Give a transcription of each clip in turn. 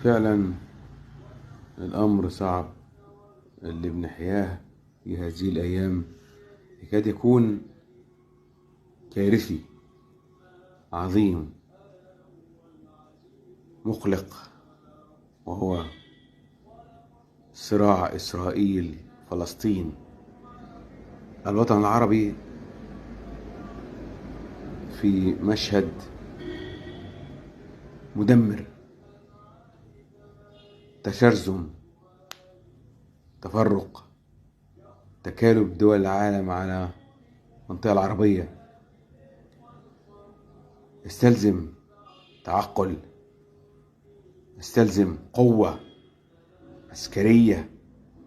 فعلا الأمر صعب اللي بنحياه في هذه الأيام، يكاد يكون كارثي عظيم مقلق، وهو صراع إسرائيل فلسطين. الوطن العربي في مشهد مدمر، تشرذم، تفرق، تكالب دول العالم على المنطقة العربية، يستلزم تعقل، يستلزم قوة عسكرية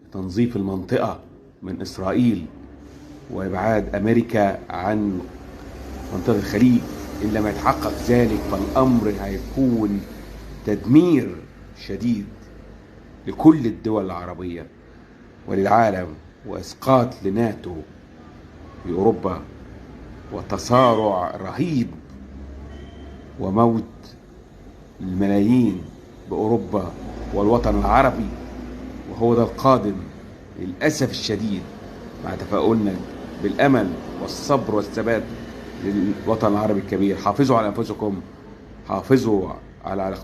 لتنظيف المنطقة من إسرائيل وإبعاد أمريكا عن منطقة الخليج. إن لم يتحقق ذلك فالأمر هيكون تدمير شديد لكل الدول العربية وللعالم، وإسقاط لناتو في أوروبا، وتصارع رهيب وموت الملايين بأوروبا والوطن العربي. وهو ده القادم للأسف الشديد، مع تفاؤلنا بالأمل والصبر والثبات للوطن العربي الكبير. حافظوا على أنفسكم، حافظوا على علاقتكم.